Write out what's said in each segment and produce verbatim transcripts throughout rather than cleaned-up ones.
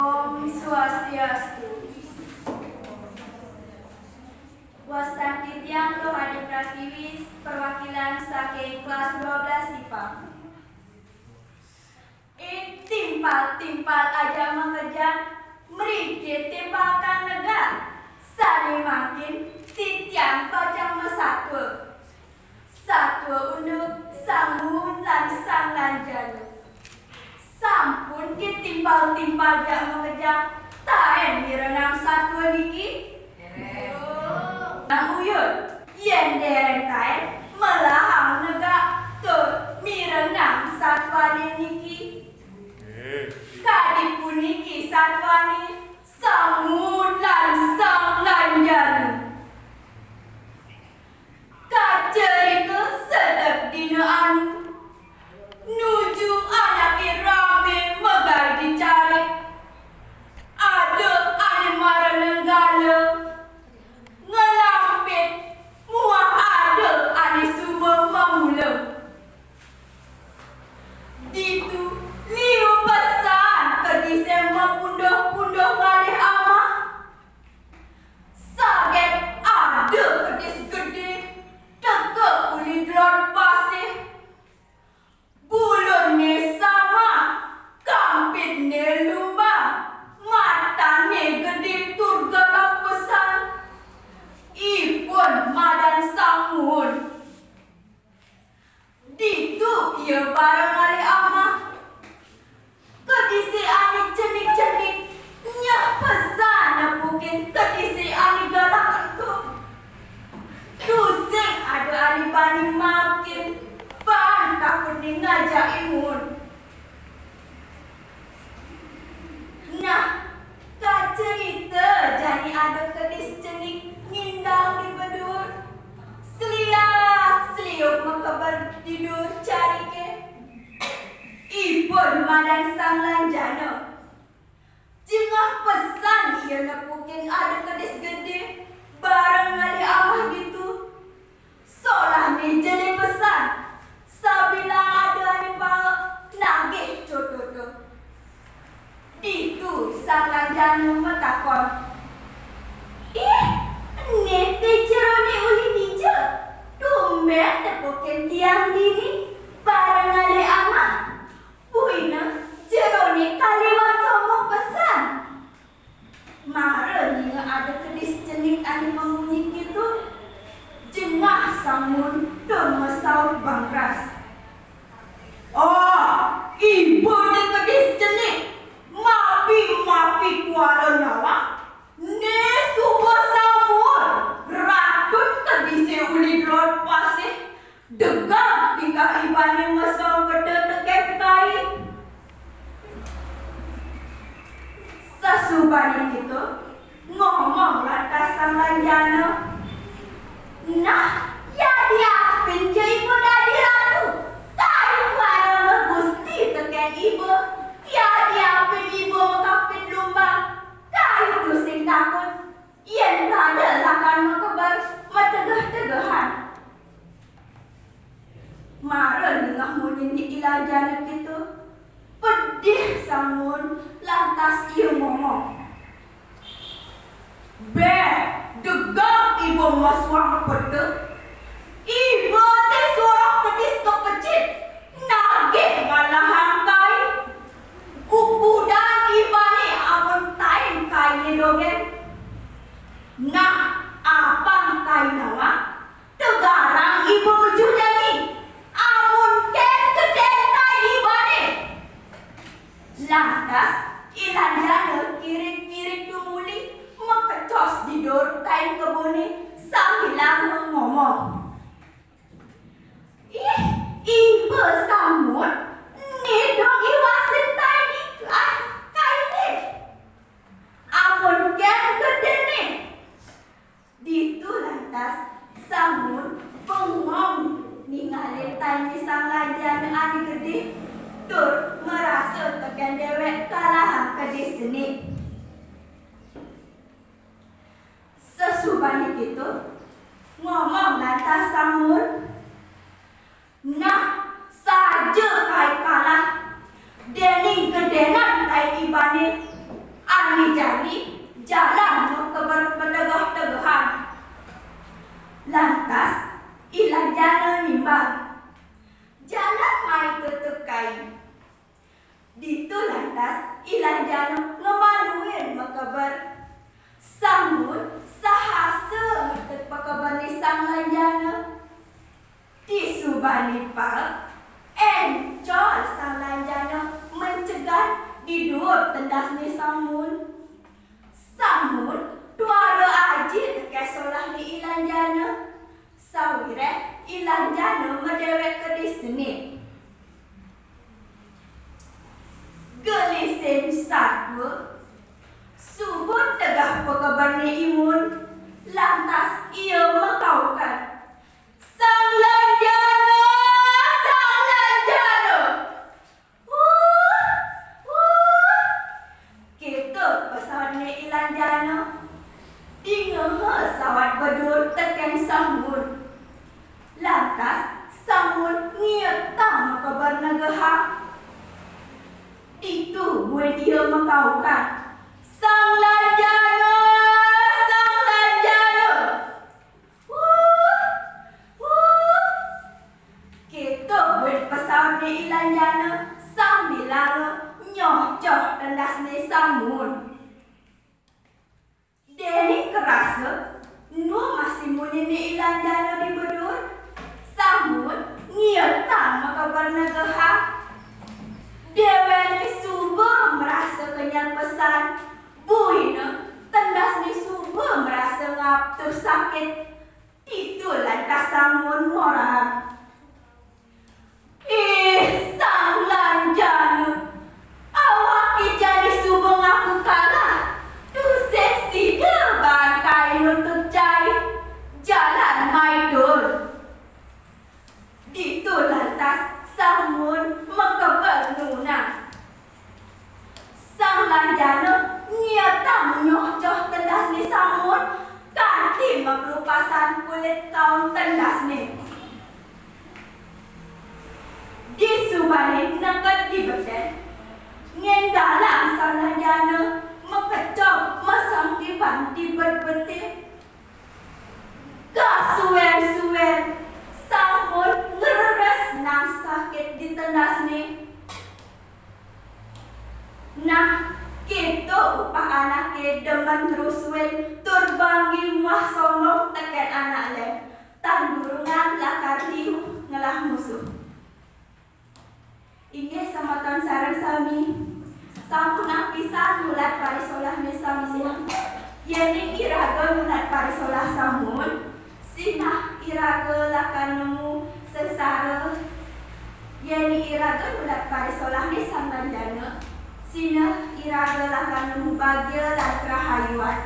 Om Swastiastu. Wastan titiang Luh Adi Pratiwi, perwakilan saking kelas dua belas IPA. Ih, timpal-timpal ajak makejang, mriki timpal kang negak. Sane mangkin titiang pacang masatua. Satua unduk, Sang Muun lan Sang Lanjana. Sampun katimpal-timpal jak makejang, taen mirengang satua niki? Nang uyut, yen dereng taen, melahang negak tur mirengang satuane niki. Kadi puniki satuane Sang Muun lan Sang Lanjana. Kacerita sedek dina anu, nuju anake rame megai dicarik. Ada ane mara nenggala, ngelampit, muah ada ane suba mamula. Ditu liu pesan kedise mapunduh-punduh ngalih amah. Saget ada kedis gede teka uli delod pasih. Bulunne samah, kampidne lumbang, matanne gede tur galak pesan. Ipun madan Sang Muun. Ditu ia bareng ngalih amah. Kedise ane cenik-cenik nyeh pesan nepukin kedise ane galak ento. Tusing ada ane bani maafin, ban takutne ngajak imun. Nah, kacerita jani ada kedis cenik ngindang di bedur. Seliak-seliuk makeber di dur carike. Ipun madan Sang Lanjana. Jengah pesan ia nepukin ada kedis gede bareng ngalih amah ditu. Solahne jele pesan, sabilang ada ane paek nagih cototo. Ditu Sang Lanjana matakon, "Ih, nete jerone uli dija? Tumben tepukin tiang dini bareng ngalih amah. Buina jerone kaliwat sombong pesan." Mara ninga ada kedis cenik ane mamunyi keto, jengah Sang Muun tur masaut bangras, "Oh, iba te kedis cenik, mapi-mapi kuala nawang, ne suba Sang Muun, Ratun kedise uli delod pasih, degag tingkah ibane masaut beda teken kai." Sasubane ditu, ngomong lantas Sang Lanjana, "Nah, yadiapin ja iba dadi ratu, kai kualane gusti teken iba, yadiapin iba makampid lumbang, kai tusing takut, yen pada lakar makeber mategeh-tegehan." Mara ningeh munyin I Lanjana keto, pedih Sang Muun, lantas ia ngomong, "Beh, degag iba masuang peta. Iba te soroh kedis kepecit, nagih ngalahang kai. Ukudan ibane amun taen kaine dogen. Nah, apang kai nawang, tegarang iba mejuh jani. Amun ken keden tai ibane." Lantas, I Lanjana kirik-kirik tumuli, makecos di dur kain kebune, sambilang ngomong, "Ih, iba Sang Muun, ene dong iwasin tai di, ah, kaine. Amun ken kedene." Ditu lantas Sang Muun bengong ningalin taine Sang Lanjana ane gede, tur marasa teken dewek kalahang kedis cenik. Sasubane keto, ngomong lantas Sang Muun, "Nah, saja kai kalah, dening gedenan tai ibane. Paek, éncol Sang Lanjana mencegat di duur tendasné Sang Mun. Sang Mun tuara aji tekén solahné I Lanjana. Sawiréh I Lanjana madéwék ka désané. Gelisin satua, suba tegeh pakeberné I Mun, lantas ia makaukan, "Sang Lanjana, Sang Lanjana!" Huh, huh. Kéto pasautné I Lanjana. Dingeha saut ba duur tekén Sang Mun. Lantas Sang Mun ngiutang makeber negehang. Ditu buin ia makaukan, "Sang Lanjana, Sang Lanjana!" Huh, huh. Kéto buin pasautné I Lanjana sambilanga nyocoh tendasné Sang Mun. Déning karasa nu masih munyiné I Lanjana di ba duur, Sang Mun ngiutang makeber negehang. Déwékné suba marasa kenyel pesan, buina tendasné suba marasa ngaptur sakit. Ditu lantas Sang Mun ngorahang, "Ih, Sang Lanjana, awaké jani suba ngaku kalah. Tusing sida baan kai nutup cai, jalan mai duur." Ditu lantas Sang Mun makeber nunang. Sang Lanjana ngiutang nyocoh tendasné Sang Mun kanti makelupasan kulit kaun tendasné. Disubané neked di betén, ngénggalang Sang Lanjana makecog masangkipan di betbeté. Kasuén-suén, Sang Mun ngreres nang sakit di tendasné. Nah, kéto upah anaké demen ngrusuin tur banggi muah sombong tekén anak lén, tan durungan lakar liu ngelah musuh. Inggih semeton sareng sami, sampun apisan nulat parisolahné Sang Mun. Yéning iraga nulat parisolah Sang Mun, sinah iraga lakar nemu sengsara. Yéning iraga nulat parisolahné Sang Lanjana, sinah iraga lakar nemu bagia lan kerahayuan.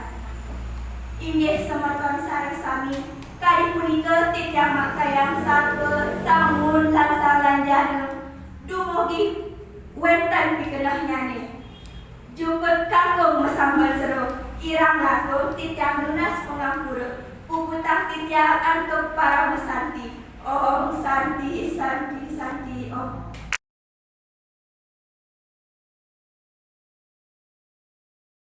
Inggih semeton sareng sami, kadi punika titiang maktayang satua Sang Mun lan Sang Lanjana. Dumugi wénten pikenehnyané. Jukut kangkung masambel seru, kirang langkung titiang nunas pangampura, puputang titiang antuk paramasanti. Om Santi, Santi, Santi, Om.